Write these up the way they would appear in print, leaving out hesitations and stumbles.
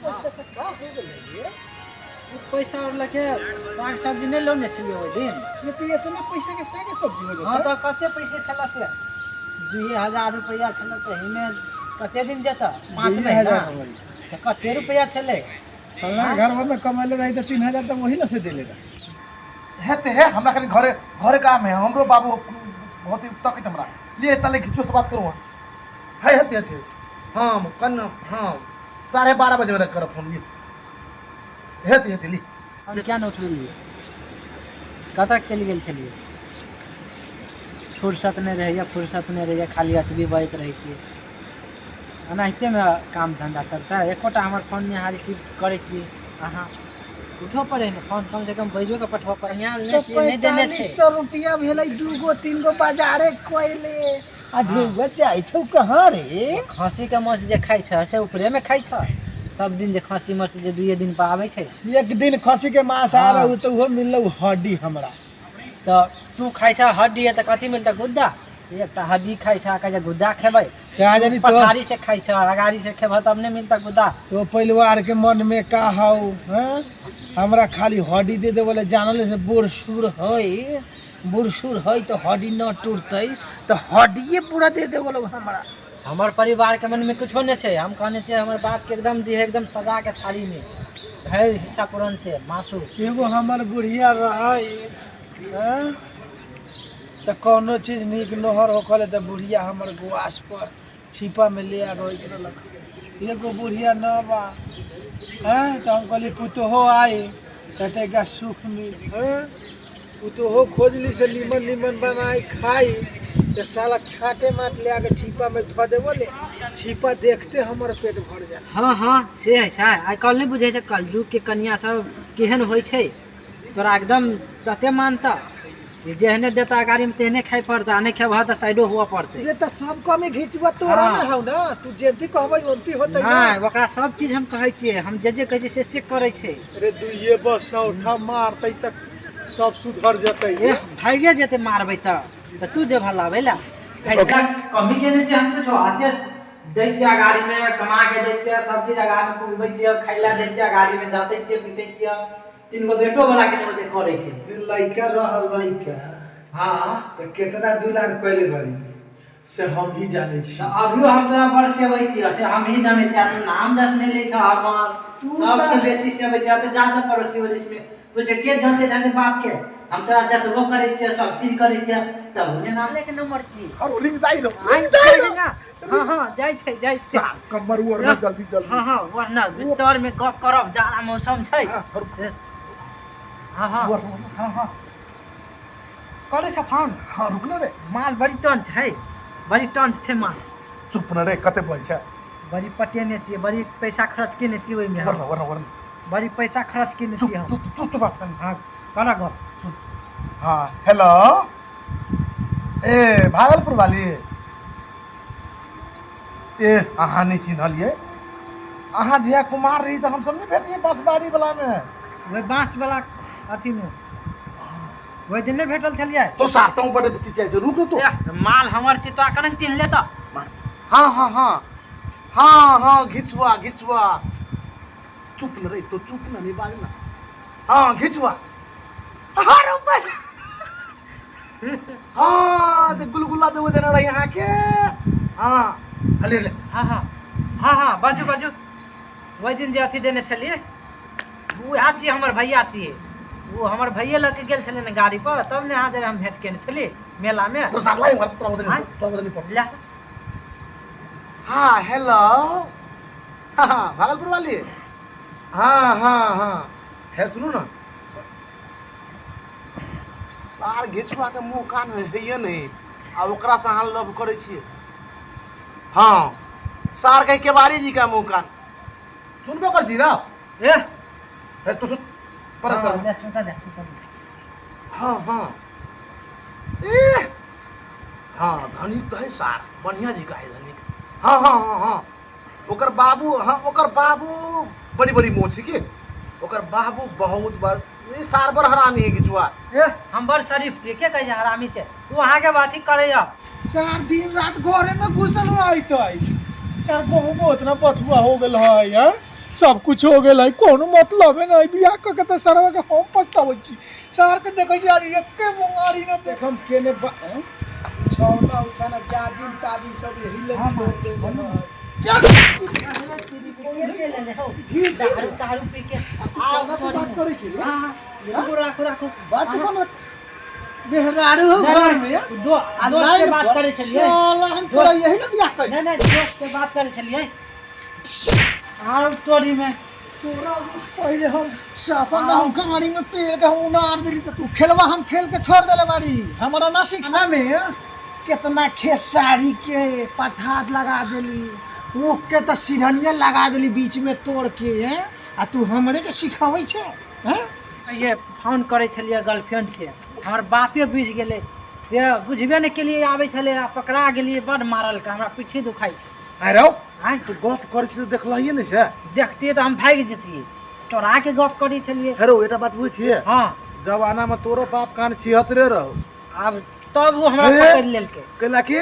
पैसा से का हो गेलै ये? ओ पैसा और लके साग सब्जी नहि लौने छलियै ओहि दिन। ये तो इतने पैसा के साग सब्जी हो हाँ जेतै। तऽ कते पैसे छलै से 2000 रुपैआ छलै, तऽ एहिमे कते दिन जेतै? 5 दुइये महीना हजार हो गेलै। तऽ कते रुपैआ छलै? फल्लाँ घरवा में कमैले रही तऽ 3000 तऽ वही ला से देले रही। हेते हे, हमरा खाली घरे घरे काम है। हमरो बाबू बहुत ही तकैत हमरा लिए तले खिचो से बात करू। है हेते हेते, हाँ कन, हाँ 12:30 बजे मेरा करब फोन। लिए हेते हेते ली। हम क्या नहि उठबेलियै? कतऽ चलि गेल छलियै? फुर्सत नहि रहैए, फुर्सत नहि रहैए, खाली एतबी बजैत रहै छियै। एनाहितेमे काम धन्धा चलतै? एकोटा हमर फोन नहि अहाँ रिसीव करै छियै। अहाँ उठो पड़े ने फोन, कम से कम बैजो के पठबऽ पड़े। यहाँ तऽ नहि नहि देने पैंतालीस छै। सौ रुपया भेलै, दूगो तीन गो बाजारे कोइले आ हाँ। ढेउआ जाइ छौ कहाँ रे? खस्सीके मांस जे खाइ छ से ऊपरेमे खाइ छ। सब दिन जे खस्सी मांस जे दुइये दिन पर आबै छै। एक दिन खस्सी के मांस आ हाँ। रहू तऽ उहो मिललौ हड्डी हमरा। तऽ तू खाइ छ हड्डी तऽ कथी मिलतै? गुद्दा। एकटा हड्डी खाइ छ, कहै छै गुद्दा खेबै। कहा जानी तो पछाड़ी से खाइ छ, अगाड़ी से खेबह तब नहि मिलतै गुद्दा। तो परिवार के मन में का हौ हैं? हमरा खाली हड्डी दे दे बोले, जानल से बूढ़ सूढ़ है, बूढ़ सूढ़ है तो हड्डी न टूटतै, तो हड्डिए पूरा दे दे बोलो हमरा। हमर परिवार के मन में कुछो नहि छै। हम कहने छियै हमर बाप के एकदम दिहे, एकदम सजा के थाली में भरि इच्छा पूरन से मासु। एगो हमर बुढ़िया रहै हैं तऽ कोनो चीज नीक नोहर होखले तऽ बुढ़िया हमर गुआस पर छिपा में ले आ रोइत रहलक। एगो बुढ़िया न बा हैं तऽ हम कहली पुतोहो आई तऽ तनिका सुख मिल हैं। पुतोहो खोजली से नीमन नीमन बनाई खाई तऽ साला छाँटे माट ले आके छिपा में धऽ देबो ले, छिपा देखते हमर पेट भर जाला। हँ हँ से है छै। आइ काल्हि नहि बुझै छै कलयुग के कनिया सब केहन होइ छै। तोरा एकदम तते मानता जेहने देता गाड़ी में तेहने खाइ पड़ता, आ नहि खेबह तऽ साइडो हुअ पड़तै। ये तऽ सब कमी घिचुआ तोरा हाँ। ने हौ ना, तू जेती कहबै ओती होतै ना। नहि, ओकरा सब चीज हम कहै छियै, हम जे जे कहै छियै से से करै छै। अरे दुइये बस उठा मारतै तक सब सुधर जेतै। ए भागिए जेतै मारबै तऽ तू जेबह लाबै ला। कमी केने छियै हम कुछो? आते दै छियै गाड़ी में, कमा के दै छियै सब चीज, गाड़ी में पुगबै छियै, खाइ ला दै छियै, गाड़ी में जाते छियै, पीते छियै। तीन गो बेटो वाला के ओते करै छै। लइका रहल लइका हाँ तऽ केतना दुलार कैले बारी से हम ही जानै छी। तऽ अभियो हम तोरा बड़ सेबै छियै से हम ही जानै छियै। तू नाम जस नहि लै छह हमर। तू सबसे तऽ बेसी सेबै छियै तऽ जा तऽ पड़ोसी वड़ोसी में पूछे के जानते जाने बाप के हम तोरा जतबो करै छियै, सब चीज करै छियै, तब ने नाम लेके नंबर छी। और रिंग जाइ रहो, आइ रिंग जाइ रहो। ना। हाँ हाँ जाइ छै, जाइ छै। कमर उर जल्दी जल्दी। हाँ हाँ वरना भीतर में गप करब, जाड़ा मौसम छै। हाँ, रुक। हाँ हाँ वर। हाँ हाँ करै छ फोन। हाँ रुक ना रे। माल बड़ी टंच है, बड़ी टंच छै माल। चुप ना रे, कते पैसा? बड़ी पटेने छियै, बड़ी पैसा खर्च केने छियै ओहिमे हम। वरना वरना वरना बड़ी पैसा खर्च केने चुप छियै हम। तू तू चुप अपन। हाँ कर गप। हाँ हेलो, ए भागलपुर वाली, ए अहाँ नहीं चिन्हलियै? अहाँ जहिया कुमार रही तऽ हमसब नहि भेटलियै बाँसबाड़ी वाला में? ओहि बाँस वाला अथी में ओहि दिन नहि भेटल छलियै। तो सातों बड़े चिचियाइ छै, रुक तू। एह, माल हमर छी, तोरा केना चिन्ह लेता? हाँ हाँ हाँ हाँ हाँ घिचुआ घिचुआ, चुप न रे तो, चुप न, नहीं बाज ना। हाँ घिचुआ, हाँ रे हाँ जे गुलगुला देबो देने रही अहाँके। हाँ हले ले। हाँ हाँ हाँ हाँ बाजू बाजू। ओहि दिन जे अथी देने छलियै उएह छियै, हमर भैया छियै ओ। हमर भैये लऽ के गेल छलै ने गाड़ी पर, तब ने अहाँ जरे हम भेंट केने छलियै मेला में। तो साथ लाई तोरा बदली आँय? तोरा बदली पर। ले। हाँ हेलो, हाँ हाँ भागलपुर वाली, हाँ हाँ हाँ है सुनू ना, सार घिचुआ के मुँह कान होइए नहीं आ ओकरा से अहाँ लव करै छियै। हाँ सार के केवारी जी का मुँह कान सुनबो कर छी ना। ए हे तू सुन पर हाँ, कर। ले सुनता दे, सुनता दे। हाँ हाँ ए हाँ धनिक तो है सार, बढ़िया जी का है धनिक। हाँ हाँ हाँ हाँ ओकर बाबू, हाँ ओकर बाबू बड़ी बड़ी मोछ के, ओकर बाबू बहुत बड़ ई सार बड़ हरामी है घिचुआ। ए हम बड़ शरीफ छियै, के कहै छै हरामी छै? ओ अहाँके अथी करैया। सार दिन रात घरे में घुसल रहत है सार, गहुमो उतना बथुआ हो गेल है। हैं सब कुछ हो गेल है, कोनो मतलब है नहीं। बियाह कऽ के तऽ सरवा के हम पछताबै छी। सार के देखै छी आज एके बोंगारी न देख हम केने छौना उछाना जाजिम ताजिम सब यही लग छोड़ देले है। दारू तारू पी के कोना से बात करै छी रे? राखू राखू राखू। बात कोना मेहरारू हो घर में दो आ दोस्त से लाइन बात पर करै छलियै। साला हम तोरा यही ना बियाह कर नहीं नहीं, दोस्त से बात करै छलियै आर तोरी में। तोरा पहले हम साफा ना हम गाड़ी में पेड़ के हम उनार देली त तू खेलवा हम खेल के छोड़ देले बाड़ी। हमरा ना सीखना में कितना खेसारी के पठाद लगा देली, ऊख के त सिरहनिया लगा देली बीच में तोड़ के हैं, आ तू हमरे के सिखबै छे हैं? ये फोन करै छलियै गर्लफ्रेंड से, हमर बापे बुझि गेलै, से बुझबे नहि केलियै, आबै छलै आ पकड़ा गेलियै, बड मारलकै, हमरा पीठी दुखाइ छै। आइ रौ आँय तू गप करै छी तऽ देखलहिए नहि से। देखतियै तऽ हम भागि जैतियै, चोरा के गप करै छलियै। हे रौ एकटा बात बुझै छियै? हँ। जमाना में तोरो बाप कान छिहत्तरे रहो। आब तब ओ हमरा हे? पकड़ि लेलकै। कैला कि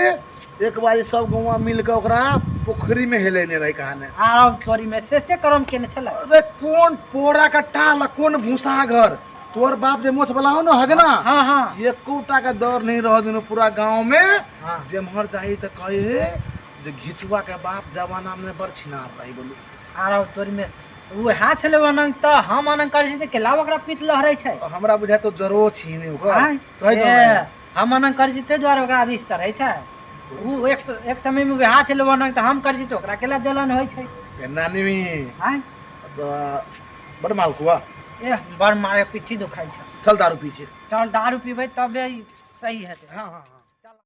एक बार सब गौवा मिल के ओकरा पोखरी में हेलेने रहे कहाने। आब तोरी में से करम केने छलै। अरे कोन पोरा का टाल आ कोन भूसा घर, तोर बाप जे मोछ वाला हो न हगना। हाँ हाँ। एकोटा के डर नहीं रह दिनो पूरा गांव में। हाँ। जेम्हर जाही तऽ कहे जे घिचुआ के बाप जमाना में बड़ छिनार रही बोलू। आर तोरी में उएह छलै अनंग, तऽ हम अनंग करै छी तऽ केला ओकरा पीत लहरै छै। हमरा बुझाय तो जरो छीने ओकर। आँय? कहै ए, जरो। हम अनंग करै छी ताहि दुआरे ओकरा रिस चढ़ै छै। ओ एक समय में उएह छलै अनंग, तऽ हम करै छी तऽ ओकरा केला जलन होइ छै। नानी में आँय? तऽ बड़ मालकुआ। एह बड़ मारे पीठी दुखाइ छै। चल दारू पी छी। चल दारू पीबै तबे सही हेतै। हाँ हाँ हाँ।